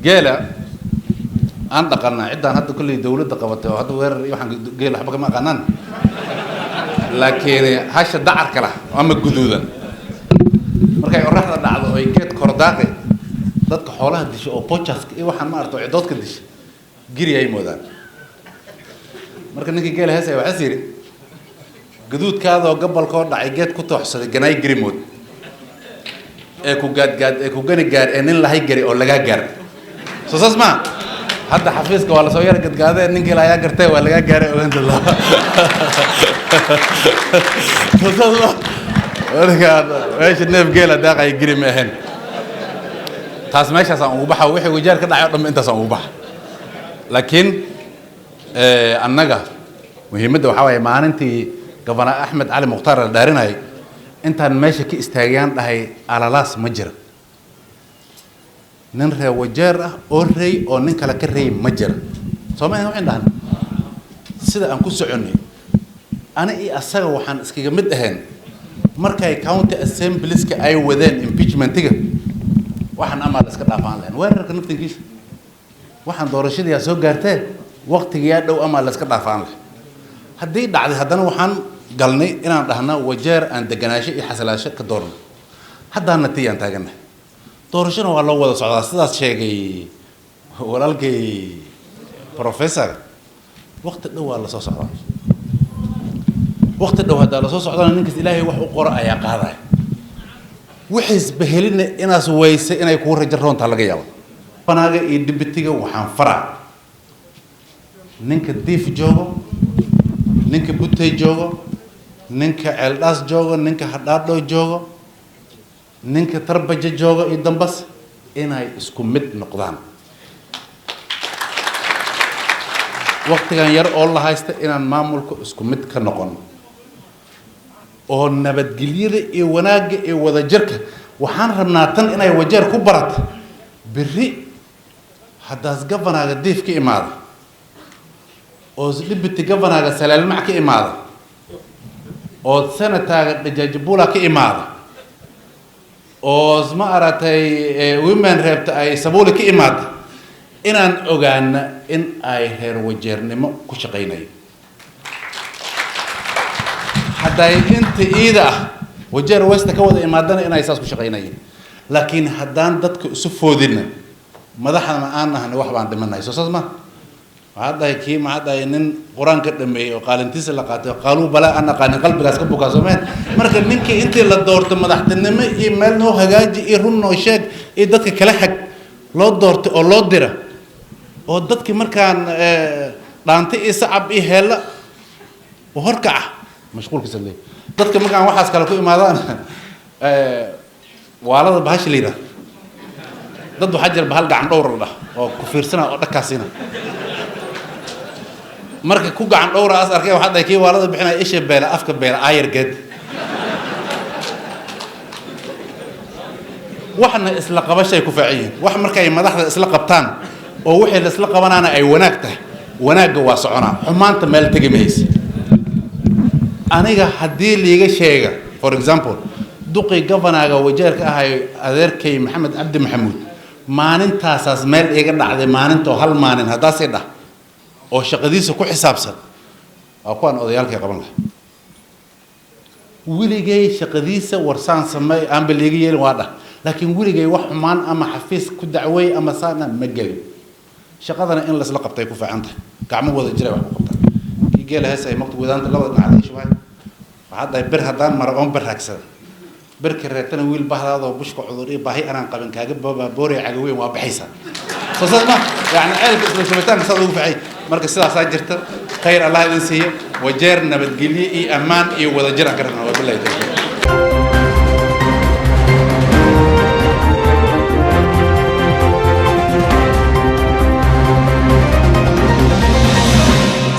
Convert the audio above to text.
Geela aan dhaqanaa, ciddaan hadda kolley dawladda qabatay oo hadda weerar iyo waxaan geel waxba kama aqaanaan, laakiin hasha dacarka lah ama guduudan markay qorraxda dhacdo oo ay geed kordaaqi, dadka xoolaha disha oo pochaska iyo waxaan ma aragto cidoodka disha giri ay moodaan. Marka ninkii geela heesaya waxaas yidhi: gaduudkaadoo gabalkoo dhacay geed ku tooxsaday ganaay giri mood ee ku gaadgaad ee ku gani gaar ee nin lahay gari oo lagaa gaar. Soo saas maa? Hadda xafiiska waa lasoo yara gadgaadee, ninkii lahayaa gartee, waa lagaa gaaray ogaanta. Soo saas ma? Marka meesha neef geela daaqaya giri ma ahayn. Taas meeshaasaan ugu baxa. Wixii Wajeer ka dhacay o dhan intaasaan ugu baxa. Laakiin annaga muhiimadda waxaa waaye, maalintii Gabana Axmed Cali Mukhtaar la dhaarinayay, intaan meesha ka istaagayaan dhahay: alalaas ma jira, nin reer Wajeer ah oo rey oo nin kale ka rey ma jira. Soo ma ahayn? Waxaan dhahan sida aan ku soconnay ani iyo asaga waxaan iskaga mid ahayn markay county assemblieska ay wadeen impeachmentiga. Waxaan amaa la iska dhaafaan lahayn weerarka naftinkiisa, waxaan doorashadii soo gaartee, waqtigiyaa dhow, amaa la iska dhaafaan lahayn. Haddii dhacday, haddana waxaan galnay inaan dhahna Wajeer aan deganaasho iyo xasilaasho ka doorno. Haddaana tii aan taagannahay, doorashona waa loo wada socdaa. Sidaas sheegay walaalkay professor, waqti dhow waa lasoo socdaa. Waqti dhow haddaa lasoo socdana, ninkaas Ilaahay wax u qoro ayaa qaadaya. Wixiis behelina inaas weyse inay kuu rajo roontaa laga yaabo. Banaaga iyo deputyga waxaan faraa: ninka Diif joogo, ninka Butey joogo, ninka Ceeldhaas joogo, ninka Hadhaadho joogo, ninka Tarbaja joogo iyo Dambas, inay isku mid noqdaan waqtigan yar oo la haysta, inaan maamulka isku mid ka noqon oo nabadgelyada iyo wanaagga iyo wadajirka. Waxaan rabnaa tan inay Wajeer ku barato berri. Haddaas governorga Diif ka imaada oo deputy governorga Salaalmac ka imaada oo senatorga Dhajajabula ka imaada oo ma aragtay women repta ay Sabuuli ka imaada, inaan ogaana in ay reer Wajeernimo ku shaqaynayo. Hadday inta iida ah Wajeer Westa ka wada imaadana, inay saas ku shaqaynayeen. Laakiin haddaan dadka isu foodina, madaxdana aan nahna, wax baan dhimanahay. Soo saas ma? Waxaad dhahay kii, maxaad dhahay, nin Qur-aanka dhameeyey oo qaalintiisa la qaatay oo qaaluu balaa aan aqaanin qalbigaas ka bukaa soomeen. Marka ninkii intii la doorto madaxtinimo iyo meel noo hagaaji iyo run noo sheeg iyo dadka kala xag loo doortay oo loo dira, oo dadkii markaan dhaanta iyo sacab iyo heella oo horkaca mashquulkiisa leeyahay, dadka markaan waxaas kale ku imaadaan, waalada bahasha la yidhaahdo, dad waxaa jira bahal gacan dhowr la dhah oo ku fiirsana oo dhagkaasina. Marka ku gacan dhowra as arkay, waxaa dhahay kii waalada bixinaya: isha beela, afka beela, aayar geed. Waxna isla qabashay ku faacan yihiin. Wax markay madaxda isla qabtaan oo wixii la isla qabanaana ay wanaag tahay, wanaagga waa soconaa, xumaanta meel tegi maysa. Aniga haddii liiga sheega, for example, duqii governorga Wajeerka ahay, adeerkay Maxamed Cabdi Maxamuud, maalintaasaas meel iiga dhacday, maalintoo hal maalin haddaasii dhah oo shaqadiisa ku xisaabsan, waa kuwaan odayaalkay qaban lahaa. Weligay shaqadiisa warsaan samey aanba liiga yeelin, waa dhah. Laakiin weligay wax xumaan ama xafiis ku dacwey ama saana ma gelin. Shaqadana in laisla qabtay ku fiican tahay, gacmo wada jiray wax ku qabtaan. Kii geela hees ay maqtu wadaanta labada dhinac la shubay, waxaad dhahay: bir haddaan maro oon bir raagsada, birka reetana wiil bahdaadoo bushka cudur iyo baahi anaan qabin kaaga booraya cagaweyn, waa baxaysaa. Soo saas ma? Yani ceelka isla shubitaanka saad ugu ficay. Marka sidaasaa jirta. Khayr Allah idin siiyo. Wajeer nabadgelye iyo ammaan iyo wadajir aan ka rabnaa. Wabillahi tawfiiq.